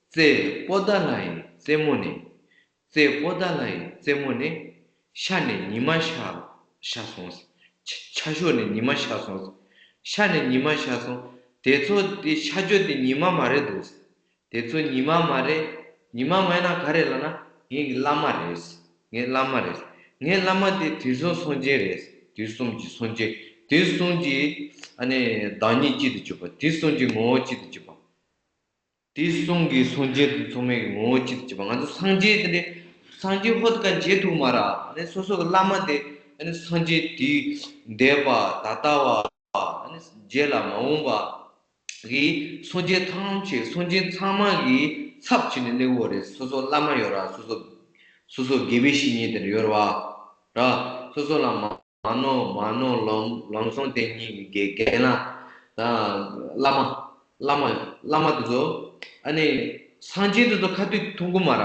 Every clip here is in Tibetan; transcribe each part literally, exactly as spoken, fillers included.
རྩེ་པོ་ཏཱ་ལ་ཡི་རྩེ་མོ་ནས། རྩེ་པོ་ཏཱ་ལ་ཡི་རྩེ་མོ་ནས། ཤར་ནས་ཉི་མ་ཤར་ཤར་སོང་། ཆ་ཤར་ནས་ཉི་མ་ཤར་སོང་། ཤར་ནས་ཉི་མ་ཤར་སོང་། དེ་ཚོ་དེ་ཤར་རྒྱུ་དེ་ཉི་མ་མ་རེད་འདུག། དེ་ཚོ་ཉི་མ་མ་རེད། ཉི་མ་མ་ཡིན་ན་ག་རེ་ལབ་ན། ངའི་བླ་མ་རེད། ངའི་བླ་མ་རེད། ངའི་བླ་མ་དེ་དུས་གསུམ་སངས་རྒྱས་རེད། དུས་གསུམ་གྱི་སངས་རྒྱས། དུས་གསུམ་གྱི་ཨ་ནི་བདག་ཉིད་གཅིག་ཏུ་གྱུར་པ། དུས་གསུམ་གྱི་ངོ་བོ་གཅིག་ཏུ་གྱུར་པ། དུས་གསུམ་གྱི་སངས་རྒྱས་དེ་ཚང་མའི་ངོ་བོ་གཅིག་ཏུ་གྱུར་པ། ང་ཚོ་སངས་རྒྱས་དེ་འདྲའི་སངས་རྒྱས་ཧོད་ག་མཇལ་ཐུབ་མ་ར། ཨ་ནི་སོ་སོ་གི་བླ་མ་དེ་ཨ་ནི་སངས་རྒྱས་དུས་འདས་པ་ད་ལྟ་བ། ཨ་ནི་རྗེས་ལ་མ་འོངས་པ་གི་སངས་རྒྱས་ཐམས་ཅད། སངས་རྒྱས་ཚང་མ་གི་ཚབ་བྱས་ནས་སླེབས་ཡོད་རེད། སོ་སོ་བླ་མ་ཡོད་ར། སོ་སོ་སོ་སོ་དགེ་བའི་བཤེས་གཉེན་དེ་འདྲ་ཡོད་ར། སོ་སོ་ལ་མ་མ་ནོར་མ་ནོར་ལམ་ལམ་སང་དེ་ཉིད་ཀྱི་དགེ་རྒན་ལ། ད་བླ་མ་བླ་མ་བླ་མ་དེ་ཚོ། ཨ་ནི་སངས་རྒྱས་དེ་ཚོ་ཁ་ཐུག་མཐོང་གི་མ་ར།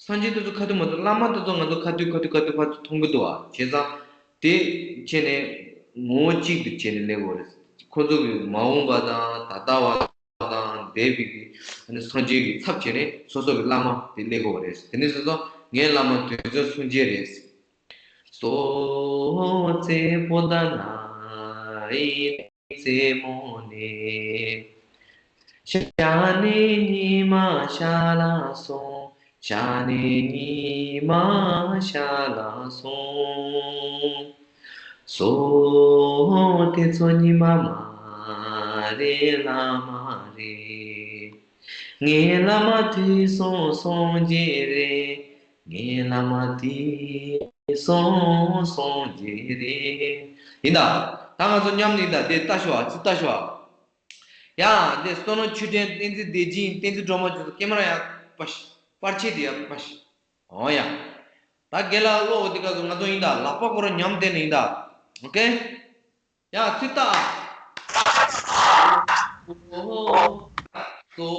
སངས་རྒྱས་དེ་ཚོ་ཁ་ཐུག་མ་གཏོགས་བླ་མ་དེ་ཚོ་ང་ཚོ་ཁ་ཐུག་ཁ་ཐུག་ཁ་ཐུག་ཕར་ཚུར་མཐོང་གི་འདུག་བ། བྱས་ཙང་དེ་བྱས་ནས་ངོ་བོ་གཅིག་ཏུ་བྱས་ནས་སླེབས་ཡོད་རེད། ཁོ་ཚོ་གི་མ་འོངས་པ་དང་ད་ལྟ་བ་དང་འདས་པའི་གི་ཨ་ནི་སངས་རྒྱས་ཀྱི་ཚབ་བྱས་ནས་སོ་སོ་གི་བླ་མ་དེ་སླེབས་ཡོད་རེད། དེ་ནས་སོ་སོ་ངའི་བླ་མ་དུས་གསུམ་སངས་རྒྱས་རེད། སོ་རྩེ་པོ་ཏཱ་ལ་ཡི་རྩེ་མོ་ནས། ཤར་ནས་ཉི་མ་ཤར་ལ་སོང་། ཤར་ནས་ཉི་མ་ཤར་ལ་སོང་། སོ་དེ་ཚོ་ཉི་མ་མ་རེད། བླ་མ་རེད། ངའི་བླ་མ་དུས་གསུམ་སངས་རྒྱས་རེད། ངའི་བླ་མ་དུས་གསུམ་སངས་རྒྱས་རེད། ཡིན་ད། ད་ང་ཚོ་མཉམ་ནས་ད་དེ་ལྟ་ཤོག་ཨ། ཅི་ལྟ་ཤོག་ཨ། ཡ། འདི་བསོད་ནམས་ཆོས་སྒྲོན། བསྟན་འཛིན་བདེ་སྐྱིད། བསྟན་འཛིན་སྒྲོལ་མ། ཁྱོད་ཚོ་ཀེ་མ་ར་ཡ་པ་ཤ་པར་ཆས་དེ་ཡ་པ་ཤ། འོ་ཡ། ད་རྒན་ལགས་ཀློག་འོ་དེ་ག་ཚོ་ང་ཚོ་ཡིན་ད། ལག་པ་སྐོར་ཉམས་བསྡད་ནས་ཡིན་ད། ཨོ་ཀེ། ཡ། ཚིག་ལྟ། སོ།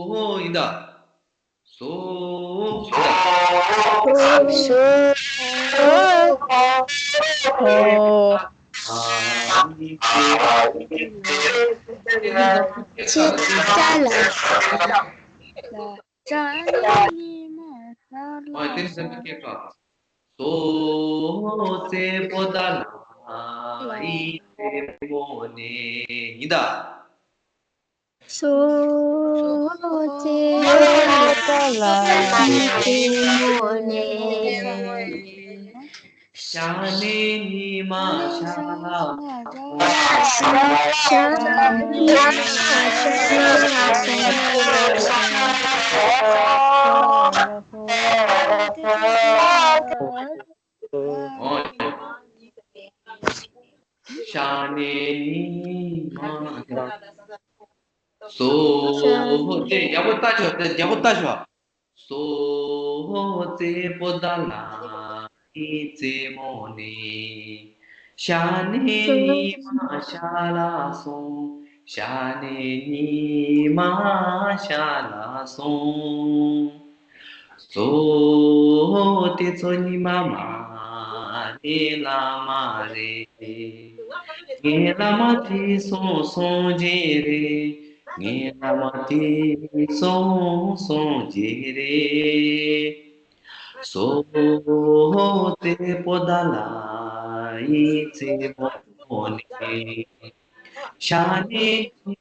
སོ། ཡིན་ད། སོ། སོ། སོ། ཅི་ལྟ་ལ། ཨ། དེ་ནི་སེམས་ཀྱི་སྐད་ཀ། སོ་རྩེ་པོ་ཏཱ་ལ་ཡི་རྩེ་མོ་ནས། ཡིན་ད། སོ་རྩེ་པོ་ཏཱ་ལ་ཡི་རྩེ་མོ་ནས། ཤར་ནས་ཉི་མ་ཤར་ལ་སོང་། ཤར་ནས་ཉི་མ་ཤར་ལ་སོང་། ཤར་ནས་ཉི་མ་ཤར། སོ། དེ་ཡག་པོ་ལྟ་ཤོག་དེ་ཡག་པོ་ལྟ་ཤོག་སོ་རྩེ་པོ་ཏཱ་ལ་ཡི་རྩེ་མོ་ནས། ཤར་ནས་ཉི་མ་ཤར་ལ་སོང་། ཤར་ནས་ཉི་མ་ཤར་ལ་སོང་། སོ་དེ་ཚོ་ཉི་མ་མ་རེད། བླ་མ་རེད། ངའི་བླ་མ་དུས་གསུམ་སངས་རྒྱས་རེད། ངའི་བླ་མ་དུས་གསུམ་སངས་རྒྱས་རེད། སོ་རྩེ་པོ་ཏཱ་ལ་ཡི་རྩེ་མོ་ནས། ཤར་ནས་ཉི་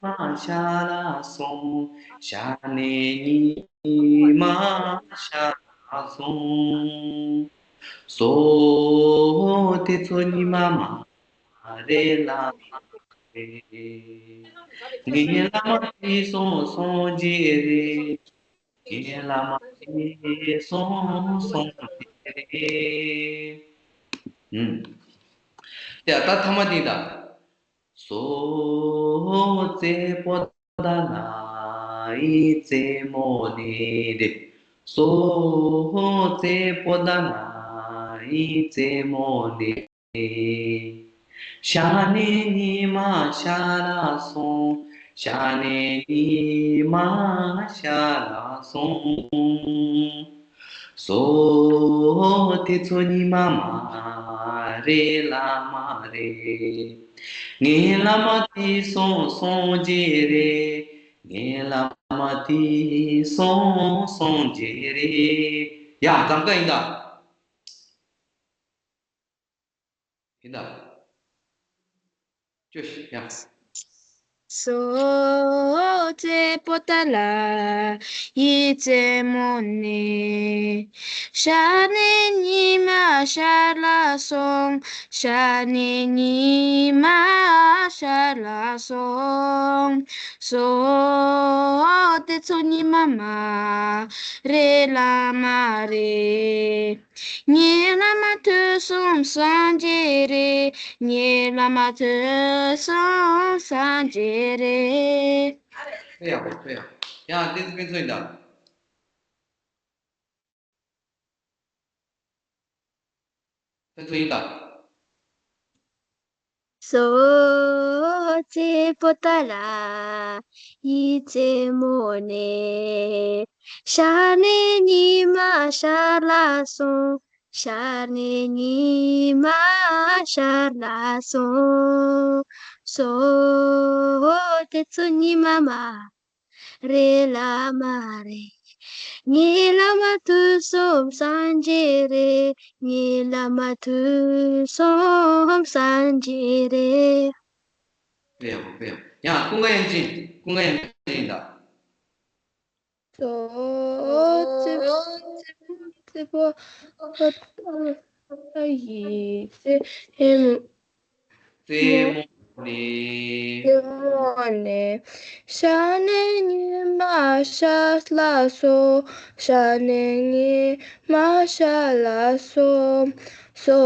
མ་ཤར་ལ་སོང་། ཤར་ནས་ཉི་མ་ཤར་ལ་སོང་། སོ་དེ་ཚོ་ཉི་མ་མ་རེད། བླ་མ་རེད། ངའི་བླ་མ་དུས་གསུམ་སངས་རྒྱས་རེད། ངའི་བླ་མ་དུས་གསུམ་སངས་རྒྱས་རེད། ཨུམ། དེ་ད་ཐ་མ་དེ་ད། སོ་རྩེ་པོ་ཏཱ་ལ་ཡི་རྩེ་མོ་ནས། དེ། སོ་རྩེ་པོ་ཏཱ་ལ་ཡི་རྩེ་མོ་ནས། ཤར་ནས་ཉི་མ་ཤར་ལ་སོང་། ཤར་ནས་ཉི་མ་ཤར་ལ་སོང་། སོ་དེ་ཚོ་ཉི་མ་མ་རེད། བླ་མ་རེད། ངའི་བླ་མ་དུས་གསུམ་སངས་རྒྱས་རེད། ངའི་བླ་མ་དེ་སོང་སོང་རྗེས་རེད། ཡ་འཛམ་དཀར་ཡིན་ད། ཡིན་ད། ཅོ་ཤི་ཡ། སོ་ཙེ་པོ་ཏ་ལ་ཡི་རྩེ་མོ་ནས། ཤར་ནས་ཉི་མ་ཤར་ལ་སོང་། ཤར་ནས་ཉི་མ་ཤར་ལ་སོང་། སོ་དེ་ཚོ་ཉི་མ་མ་རེད་ལ་མ་རེད། ངའི་བླ་མ་དུས་གསུམ་སངས་རྒྱས་རེད། ངའི་བླ་མ་དུས་གསུམ་སངས་རྒྱས་རེད། དཔེ་ཡག་པོ་དཔེ་ཡག་ཡང་བསྟན་འཛིན་ཕུན་ཚོགས་ཡིན་ད། ཕུན་ཚོགས་ཡིན་ད། སོ་ཙེ་པོ་ཏ་ལ་ཡི་རྩེ་མོ་ནས། ཤར་ནས་ཉི་མ་ཤར་ལ་སོང་། ཤར་ནས་ཉི་མ་ཤར་ལ་སོང་། སོ་དེ་ཚོ་ཉི་མ་མ་རེད་ལ་མ་རེད། ངའི་བླ་མ་དུས་གསུམ་སངས་རྒྱས་རེད། ངའི་བླ་མ་དུས་གསུམ་སངས་རྒྱས་རེད། དཔེ་ཡག་པོ་དཔེ་ཡག་ཡང་ཀུན་དགའ་དབྱངས་ཅན། ཀུན་དགའ་དབྱངས་ཅན་ཡིན་ད། སོ་ཙེ་ཙེ་པོ་ཏ་ལ་ཡི་རྩེ་མོ། རྩེ་མོ་ནས། རྩེ་མོ་ནས། ཤར་ནས་ཉི་མ་ཤར་ལ་སོང་། ཤར་ནས་ཉི་མ་ཤར་ལ་སོང་། སོ་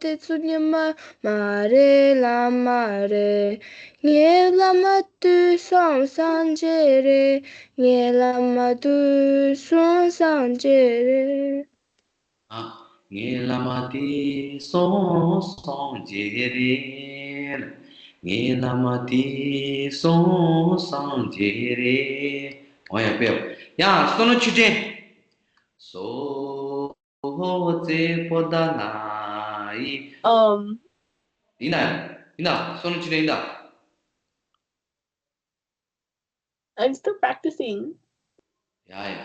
དེ་ཚོ་ཉི་མ་མ་རེད་ལ་མ་རེད། ངའི་བླ་མ་དུས་གསུམ་སངས་རྒྱས་རེད། ངའི་བླ་མ་དུས་གསུམ་སངས་རྒྱས་རེད། ཨ། ངའི་བླ་མ་དུས་གསུམ་སངས་རྒྱས་རེད། ངའི་བླ་མ་དུས་གསུམ་སངས་རྒྱས་རེད། འོ་ཡ་དཔེ། ཡ་བསོད་ནམས་ཆོས་སྒྲོན། སོ་ཙེ་པོ་ཏ་ལ་ཡི། ཨམ། ཡིན་ད། ཡིན་ད། བསོད་ནམས་ཆོས་སྒྲོན་ཡིན་ད། I'm still practicing. ཡ་ཡ།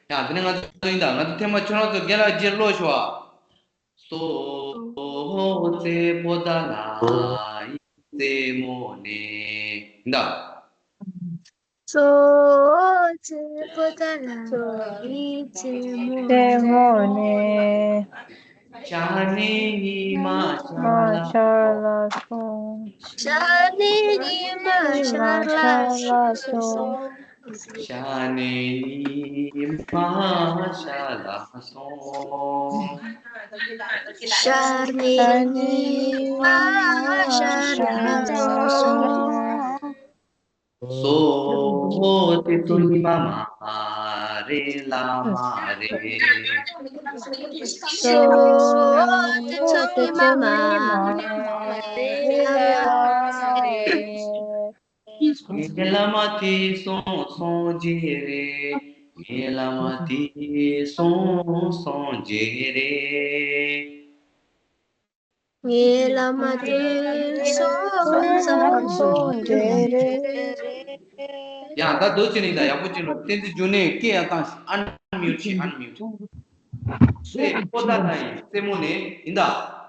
ཡ་དེ་ནས་ང་ཚོ་ཡིན་ད། ང་ཚོ་ཐེངས་མ་ཁྱོད་རང་ཚོ་རྒན་ལགས་རྗེས་ཀློག་ཤོག་ཨ། སོ་ཙེ་པོ་ཏ་ལ་ཡི་རྩེ་མོ་ནས། ཡིན་ད། སོ་ཙེ་པོ་ཏ་ལ་ཡི་རྩེ་མོ་རྩེ་མོ་ནས། ནས། ཤར་ནས་ཉི་མ་ཤར་ལ་ཤར་ལ་སོང་། ཤར་ནས་ཉི་མ་ཤར་ལ་སོང་། ཤར་ནས་ཉི་མ་ཤར་ལ་སོང་། ཤར་ནས་ཉི་མ་ཤར་ལ་སོང་། སོ་དེ་ཚོ་ཉི་མ་མ་རེད་ལ་མ་རེད། སོ་དེ་ཚོ་ཉི་མ་མ་རེད་ལ་མ་རེད། ངའི་བླ་མ་དུས་གསུམ་སངས་རྒྱས་རེད། ངའི་བླ་མ་དུས་གསུམ་སངས་རྒྱས་རེད། ངའི་བླ་མ་དུས་གསུམ་སངས་རྒྱས་རེད། ཡང་ད་འདུག་ཅེས་ནི་ད་ཡག་པོ་ཅིག་ལ་བསྟན་འཛིན་འབྱུང་གནས་སྐད་ཡང་བཏང་ཞིག་ཨན་མིའུ་ཊི་བྱེད། ཨན་མིའུ་ཊི། རྩེ་པོ་ཏ་ལ་ཡི་རྩེ་མོ་ནས། ཡིན་ད།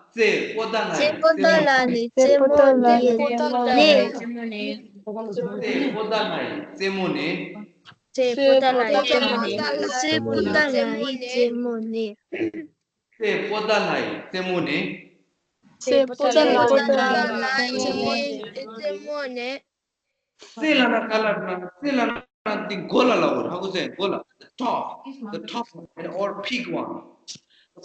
རྩེ་པོ་ཏ་ལ་ཡི་རྩེ་མོ་ནས། རྩེ་པོ་ཏ་ལ་ཡི་རྩེ་མོ་ནས། རྩེ་པོ་ཏ་ལ་ཡི་རྩེ་མོ་ནས། རྩེ་པོ་ཏ་ལ་ཡི་རྩེ་མོ་ནས། རྩེ་པོ་ཏ་ལ་ཡི་རྩེ་མོ་ནས། རྩེ་པོ་ཏ་ལ་ཡི་རྩེ་མོ་ནས། རྩེ་པོ་ཏ་ལ་ཡི་རྩེ་མོ་ནས། རྩེ་ལབ་ན་ག་ལབ་ན། རྩེ་ལབ་ན་འདི་མགོ་ལ་ལབ་དགོས་རེད། ཧ་གོ་སོང་། མགོ་ལ། The top, the top or peak one.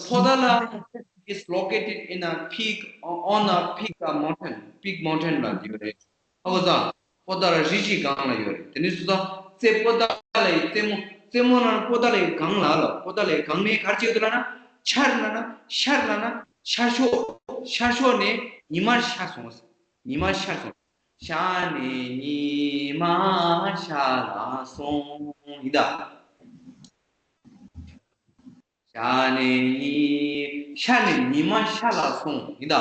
པོ་ཏ་ལ་is located in a peak, on a peak, a mountain, peak mountain ལ་ཡོད་རེད། ཧ་གོ་སོང་། པོ་ཏ་ལ་རི་གི་སྒང་ལ་ཡོད་རེད། དེ་ནས་སུ་དང་རྩེ་པོ་ཏ་ལ་ཡི་རྩེ་མོ། རྩེ་མོ་ལབ་ན་པོ་ཏ་ལ་ཡི་སྒང་ལ་ལ། པོ་ཏ་ལ་ཡི་སྒང་ནས་ག་རེ་བྱེད་ཀྱི་འདུག་ལབ་ན། ཆར་ལབ་ན། ཤར་ལབ་ན། ཤར་ཕྱོགས། ཤར་ཕྱོགས་ནས་ཉི་མ་ཤར་སོང་། ཉི་མ་ཤར་སོང་། ཤར་ནས་ཉི་མ་ཤར་ལ་སོང་། ཡིན་ད། ཤར་ནས་ཉི། ཤར་ནས་ཉི་མ་ཤར་ལ་སོང་། ཡིན་ད།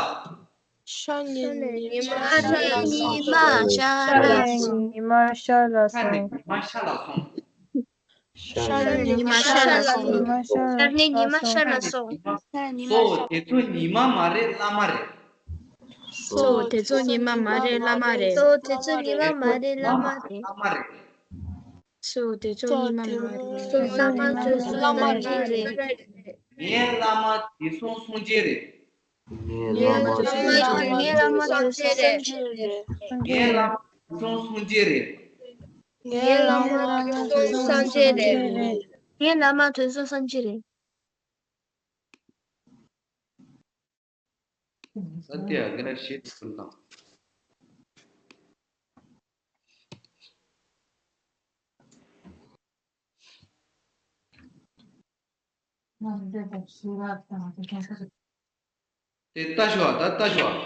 ཤར་ནས་ཉི་མ་ཤར་ལ་སོང་། ཉི་མ་ཤར་ལ་ཤར་ནས་སོང་། ཉི་མ་ཤར་ལ་སོང་། ཤར་ནས་ཉི་མ་ཤར་ལ་སོང་། ཉི་མ་ཤར་ལ་ཤར་ནས་ཉི་མ་ཤར་ལ་སོང་། ཤར་ནས་ཉི་མ་གཙོ་བོ་ཤར་དེ་ཚོ་ཉི་མ་མ་རེད། བླ་མ་རེད། གཙོ་བོ་དེ་ཚོ་ཉི་མ་མ་རེད། བླ་མ་རེད། གཙོ་བོ་དེ་ཚོ་ཉི་མ་མ་རེད། བླ་མ་རེད། བླ་མ་རེད། གཙོ་བོ་དེ་ཚོ་ཉི་མ་མ་རེད། བླ་མ་དེ་ཚོ་བླ་མ་རེད། ངའི་བླ་མ་དེ་སོང་སངས་རྒྱས་རེད། ངའི་བླ་མ་དེ་སོང་སངས་རྒྱས་རེད། ངའི་བླ་མ་དེ་སོང་སངས་རྒྱས་རེད། ངའི་བླ་མ་དེ་སོང་སངས་རྒྱས་རེད། ངའི་བླ་མ་དེ་སོང་སངས་རྒྱས་རེད། ངའི་བླ་མ་དེ་སོང་སངས་རྒྱས་རེད། ས་ཏི་ཨ་གི་ར་ཤེས་ཏུ་སུན་དང་། དེ་ལྟ་ཞོག་ད་ལྟ་ཞོག་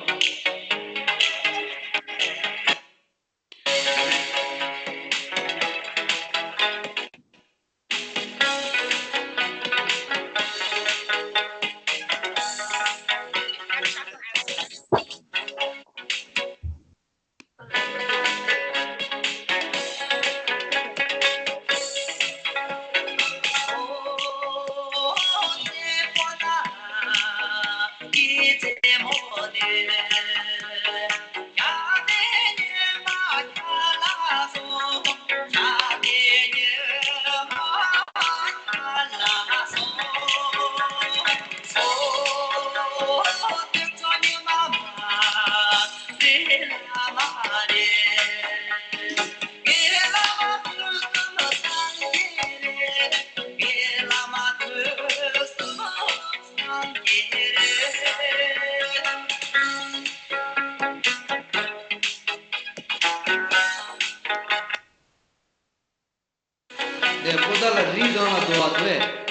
དེ་པོ་ཏ་ལ་རིགས་གང་ལ་འགྲོ་བ་དོ།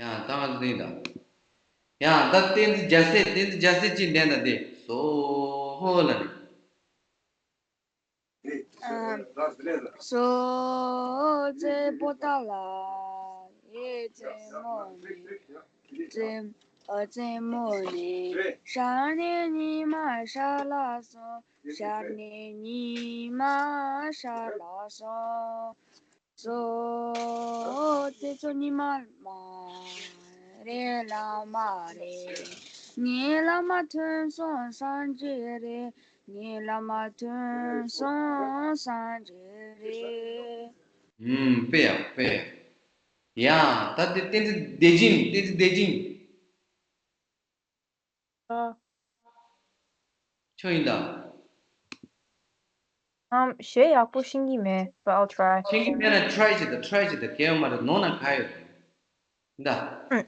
ཡང་ད་ང་ཚོ་ལེན་དང་། ཡང་ད་བསྟན་འཛིན་རྒྱལ་སྲས། བསྟན་འཛིན་རྒྱལ་སྲས་ཀྱིས་ལེན་དང་དེ་སོ་ཧོ་ལ་ནི། སོ་ཙེ་པོ་ཏ་ལ་ཡེ་ཙེ་མོ་ནི་ཙེ་ཨ་ཙེ་མོ་ནི་ཤར་ནས་ཉི་མ་ཤར་ལ་སོང་། ཤར་ནས་ཉི་མ་ཤར་ལ་སོང་། སོ། དེ་ཚོ་ཉི་མ་མ་རེད། བླ་མ་རེད། ངའི་བླ་མ་ཐོན་སོང་སངས་རྒྱས་རེད། ངའི་བླ་མ་ཐོན་སོང་སངས་རྒྱས་རེད། ཨུམ། དཔེ་ཡག་དཔེ་ཡག་ཡ། ད་དེ་བསྟན་འཛིན་བདེ་སྦྱིན། བསྟན་འཛིན་བདེ་སྦྱིན། ཨ། ཁྱོད་ཡིན་ད། ཨམ། གཞས་ཡག་པོ་ཤེས་ཀྱི་མེད། But I'll try. ཤེས་ཀྱི་མེད་ན་try་བྱེད་དང་། try་བྱེད་དང་། གལ་ཡོད་མ་རེད། ནོར་ན་ག་ཡོད་རེད། ད། ཨུ།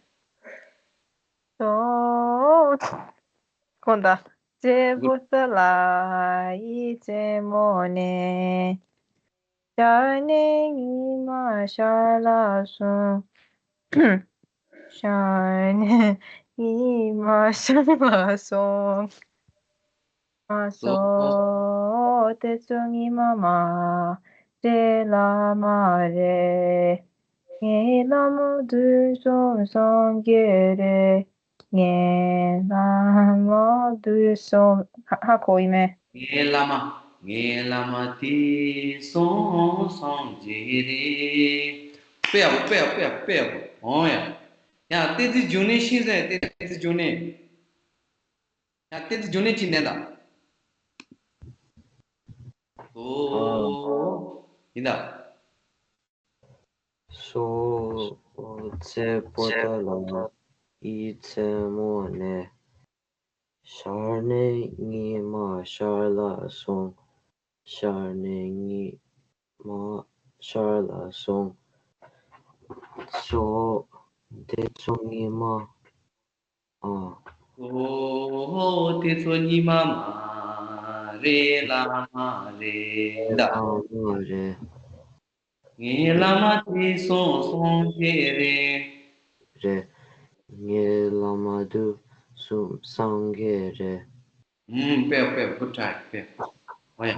སོ། ཁོང་ད། ཙེ་པོ་ཏ་ལ་ཡེ་ཙེ་མོ་ནི། ཤར་ནས་ཉི་མ་ཤར་ལ་སོང་། ཤར་ནས་ཉི་མ་ཤར་ལ་སོང་། མ་སོ། དེ་ཚོ་ཉི་མ་མ་རེད། བླ་མ་རེད། ངའི་བླ་མ་ཐོན་སོང་སངས་རྒྱས་རེད། ངའི་བླ་མ་དུས་སོང་། ཧ་ཧ་གོ་ཡི་མེད། ངའི་བླ་མ། ངའི་བླ་མ་དུས་སོང་སངས་རྒྱས་རེད། དཔེ་ཡག་པོ། དཔེ་ཡག་དཔེ་ཡག་དཔེ་ཡག་པོ། འོང་ཡ། ཡ། བསྟན་འཛིན་འབྱུང་གནས་ཤེས་ཟེར། བསྟན་འཛིན་འབྱུང་གནས། ཡ། བསྟན་འཛིན་འབྱུང་གནས་ཅིག་ལེན་དང་། སོ། ཡིན་ད། སོ་ཙེ་པོ་ཏ་ལ་ཡི་ཙེ་མོ་ནེ། ཤར་ནེ་ཉི་མ་ཤར་ལ་སོང་། ཤར་ནེ་ཉི་མ་ཤར་ལ་སོང་། སོ། དེ་ཚོ་ཉི་མ། ཨ། ཨོ། དེ་ཚོ་ཉི་མ་མ་རེད་ལ་མ་རེད་ད། ཨ་མ་རེད། ངའི་བླ་མ་དེ་སོང་སངས་རྒྱས་རེད། རེད། ངའི་བླ་མ་དེ་སོང་སངས་རྒྱས་རེད། ཨུམ། དཔེ་དཔེ་good try དཔེ། ཨོ་ཡ།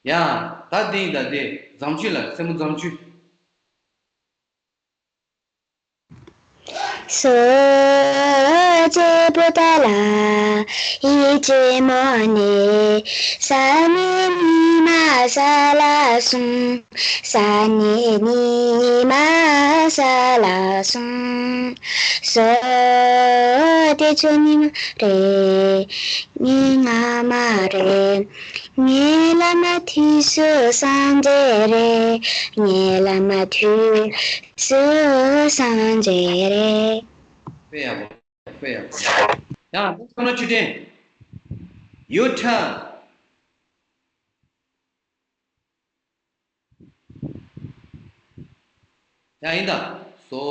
ཡ། ད་འདི་ད་འདི་འཛམ་ཆུ་ལ་སེན་མོ་འཛམ་ཆུ། སོ་ཙེ་པོ་ཏ་ལ་ཡི་ཙེ་མོ་ནེ། ཤར་ནེ་ཉི་མ་ཤར་ལ་སོང་། ཤར་ནེ་ཉི་མ་ཤར་ལ་སོང་། སོ། དེ་ཚོ་ཉི་མ་རེད། ངའི་ང་མ་རེད། ངའི་བླ་མ་དེ་སོང་སངས་རྒྱས་རེད། ངའི་བླ་མ་དེ་སོང་སངས་རྒྱས་རེད། དཔེ་ཡག་པོ། དཔེ་ཡག་པོ། ཡང་ཁོ་ན་ཆུ་ཕྲན། Your turn. ཡ་ཡིན་ད། སོ་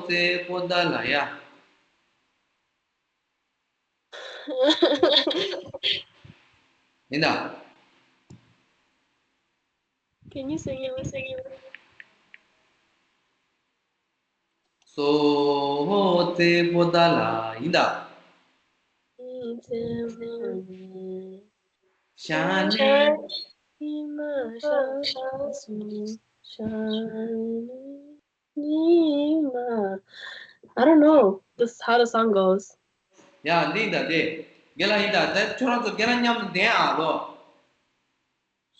ཙེ་པོ་ཏ་ལ་ཡ། ཡིན་ད། Can you sing it? སོ་ཙེ་པོ་ཏ་ལ་ཡིན་ད། ཤར་ནེ། ཉི་མ་ཤར་ལ་སོང་། ཤར་ནེ་ཉི་མ། I don't know this, how the song goes. ཡ་འདི་ཡིན་ད་དེ། རྒན་ལགས་ཡིན་ད། ད་ཁྱོད་རང་ཚོ་རྒན་ལགས་མཉམ་དུ་བསྡད་ཨ་ལོ།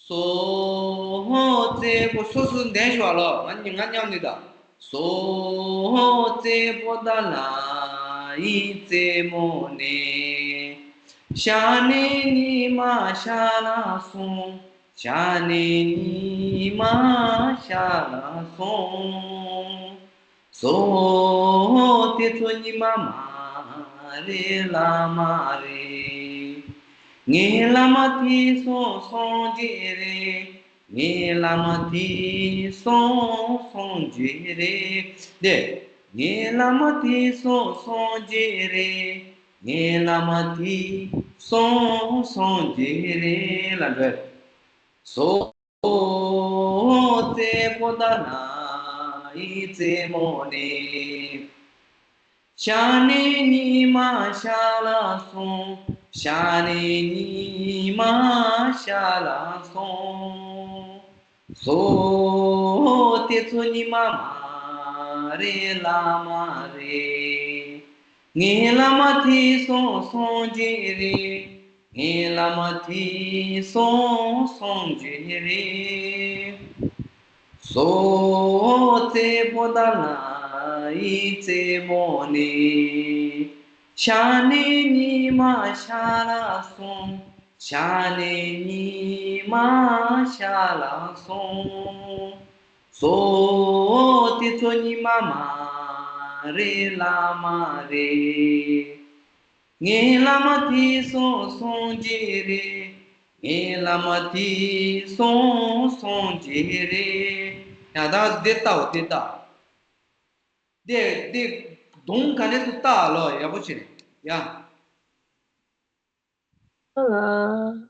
སོ་ཙེ་པོ། སོ་སོ་འདན་ཞུ་བ་ལོ། ང་ང་མཉམ་ནི་ད། སོ་ཙེ་པོ་ཏ་ལ་ཡི་ཙེ་མོ་ནེ། ཤར་ནེ་ཉི་མ་ཤར་ལ་སོང་། ཤར་ནེ་ཉི་མ་ཤར་ལ་སོང་། སོ། དེ་ཚོ་ཉི་མ་མ་རེད་ལ་མ་རེད། ངའི་བླ་མ་དེ་སོང་སངས་རྒྱས་རེད། ངའི་བླ་མ་དེ་སོང་སངས་རྒྱས་རེད། དེ། ངའི་བླ་མ་དེ་སོང་སངས་རྒྱས་རེད། ངའི་བླ་མ་དེ་སོང་སངས་རྒྱས་རེད་ལ་འགྲོ། སོ། སོ་ཙེ་པོ་ཏ་ལ་ཡི་ཙེ་མོ་ནེ། ཤར་ནེ་ཉི་མ་ཤར་ལ་སོང་། ཤར་ནེ་ཉི་མ་ཤར་ལ་སོང་། སོ། དེ་ཚོ་ཉི་མ་མ་རེད་ལ་མ་རེད། ངའི་བླ་མ་དེ་སོང་སངས་རྒྱས་རེད། ངའི་བླ་མ་དེ་སོང་སངས་རྒྱས་རེད། སོ་ཙེ་པོ་ཏ་ལ་ཡི་ཙེ་མོ་ནེ། ཤར་ནེ་ཉི་མ་ཤར་ལ་སོང་། ཤར་ནེ་ཉི་མ་ཤར་ལ་སོང་། སོ། དེ་ཚོ་ཉི་མ་མ་རེད་ལ་མ་རེད། ངའི་བླ་མ་དེ་སོང་སངས་རྒྱས་རེད། ངའི་བླ་མ་དེ་སོང་སངས་རྒྱས་རེད། ཡ་ད་འདི་ལྟ་བུ་འདི་ལྟ། འདི་འདི་གདོང་ག་ནས་སུ་ལྟ་ལོ་ཡག་པོ་བྱེད་ཡ། ཨ་ལ།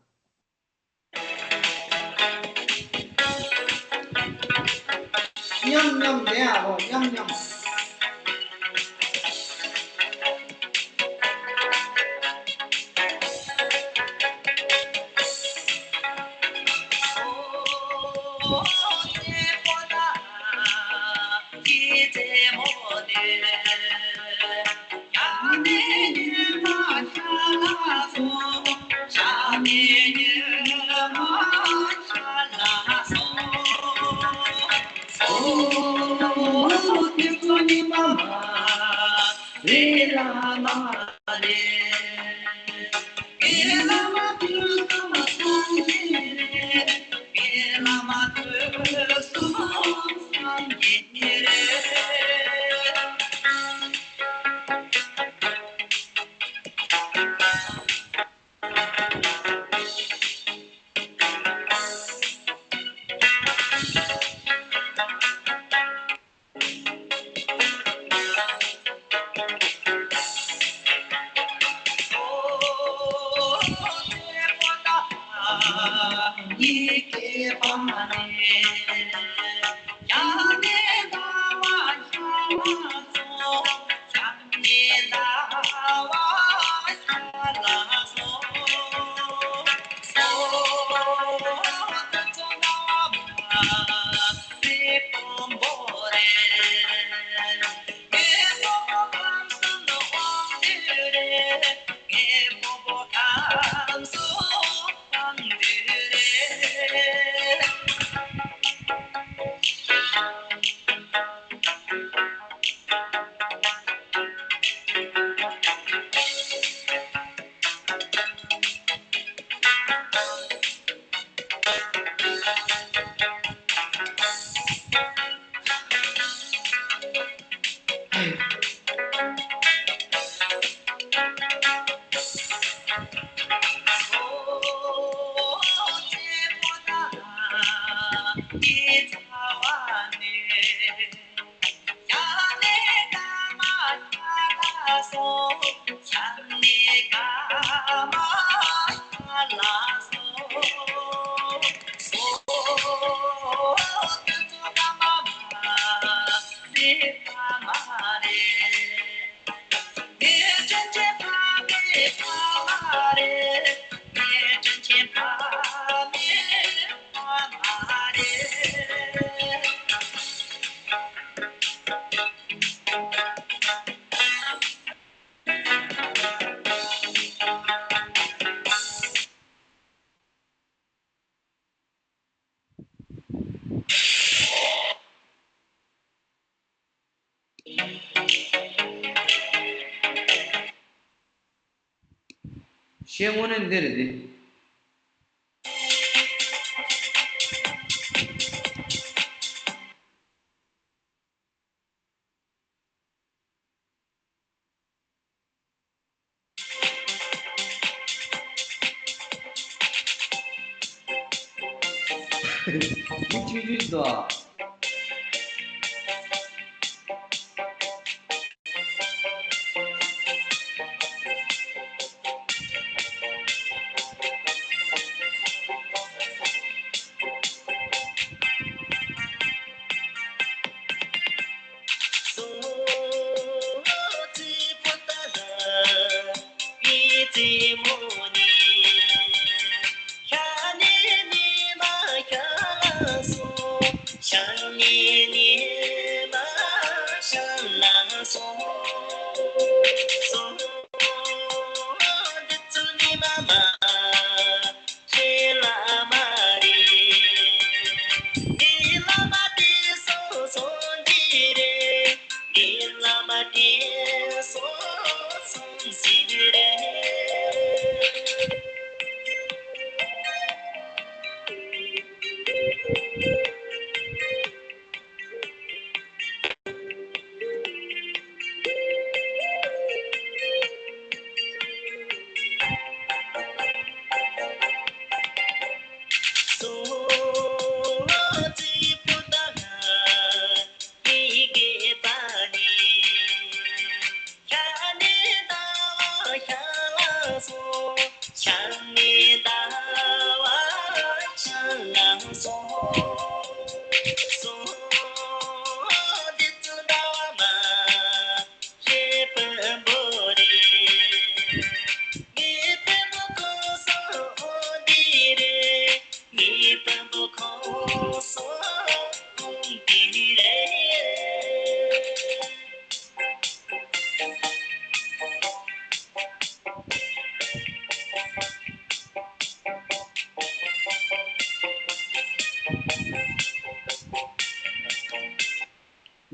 མཉམ་མཉམ་ལྡན་ཨ་ལོ། མཉམ་མཉམ། གཞས་དངོས་གནས་འདི་རེད་དེ། མི་ཆུང་ཆུང་དོ།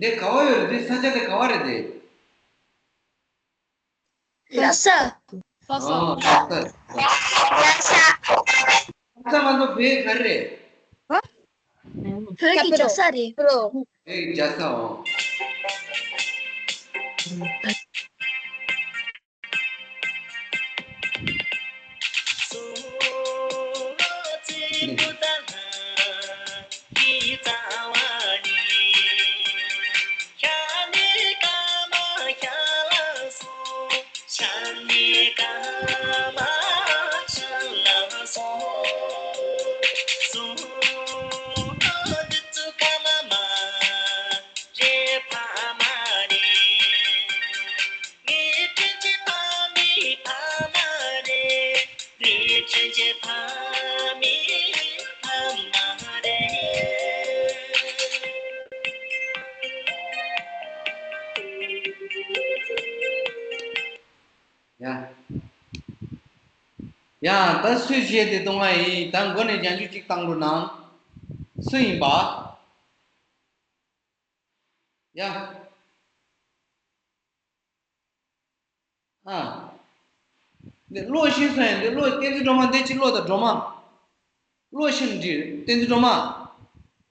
འདི་ག་བ་ཡོད་རེད། འདི་ས་ཆ་དེ་ག་བ་རེད་དེ། ལྷ་ས། ལྷ་ས། ཨོ་ལྷ་ས། ལྷ་ས་ང་ཚོ་བོད་ག་རེ་རེད། བོད་ཀྱི་རྒྱལ་ས་རེད། བོད་ཀྱི་རྒྱལ་ས་འོ། ཡ། ད་སུས་བཤད་དེ་གཏོང་ང་ཡིན། ད་མགོ་ནས་རྒྱང་ཤུགས་གཅིག་བཏང་རོགས་གནང་། སུ་ཡིན་པ། ཡ། ཨ། འདི་ཀློག་ཤེས་སོང་ཡ། འདི་ཀློག་བསྟན་འཛིན་སྒྲོལ་མ། འདི་ཅི་ཀློག་དང་སྒྲོལ་མ། ཀློག་ཤེས་འདི་བསྟན་འཛིན་སྒྲོལ་མ།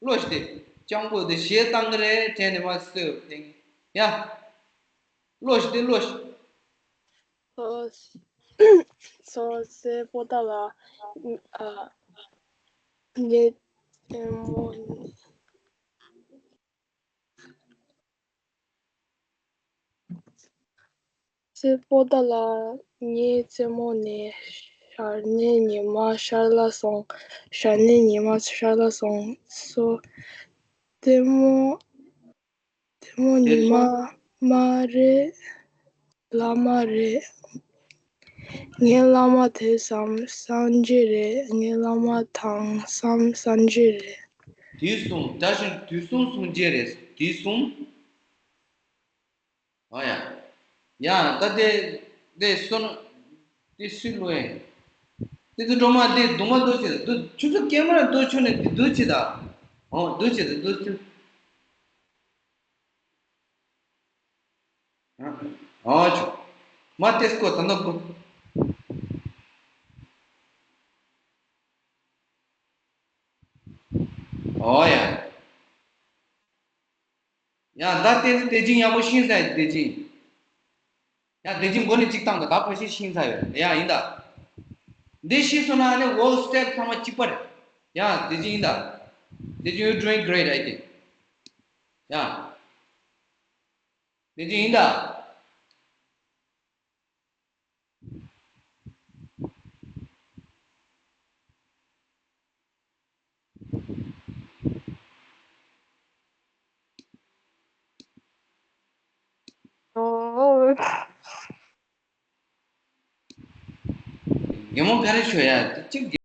ཀློག་ཤེས་དེ། སྤྱང་པོ་དེ་གཞས་བཏང་གི་རེད་དྲན་ནས་མ་སུ་དེ། ཡ། ཀློག་ཤེས་དེ་ཀློག་ཤེས། སོ་སོ་སོ་སོ་པོ་ཏ་ལ་ཨ་ཉེ་ཨེ་མོ་ནི། སོ་སོ་པོ་ཏ་ལ་ངའི་རྩེད་མོ་ནས་ཤར་ནས་ཉི་མ་ཤར་ལ་སོང་། ཤར་ནས་ཉི་མ་ཤར་ལ་སོང་། སོ་རྩེད་མོ། རྩེད་མོ་ཉི་མ་མ་རེད། བླ་མ་རེད། ངའི་བླ་མ་དེ་བསམ་སངས་རྒྱས་རེད། ངའི་བླ་མ་དང་བསམ་སངས་རྒྱས་རེད། དུས་གསུམ་བཀྲ་ཤིས། དུས་གསུམ་སངས་རྒྱས་རེད། དུས་གསུམ། ཨོ་ཡ། ཡ་ད་དེ་དེ་སོ་ན་དེ་སུས་ལོས། དེ་དུ་སྒྲོལ་མ་དེ་སྡུག་མ་འདུག་ཅི་ད། དུ་ཆུ་ཚོད་སྐྱེལ་མ་འདུག་ཆུ་ནས་དེ་འདུག་ཅི་ད། ཨོ་འདུག་ཅི་ད་འདུག་ཅི། ཨ་ཆོ། མ་ཏེས་ཀོ་ད་ནོ་ཀོ། ཨོ་ཡ། ཡ་ད་དེ་དེ་ཅིང་ཡག་པོ་ཤེས་ས་ཡ་དེ་ཅིང་། ཡ་དེ་ཅིང་མགོ་ནས་གཅིག་བཏང་ད། ད་ཕ་ཤི་ཤིང་ཚ་ཡོད། ཡ་ཡིན་ད། འདི་ཤི་སོང་ན་ནི་ཝོ་སི་ཊེབ་ཚང་མ་གཅིག་པ་རེད། ཡ་དེ་ཅིང་ཡིན་ད། དེ་ཅིང་you doing great, I think. ཡ། དེ་ཅིང་ཡིན་ད། ཨོ། ཉིན་མོ་ག་རེ་ཤོད་ཡ། གཅིག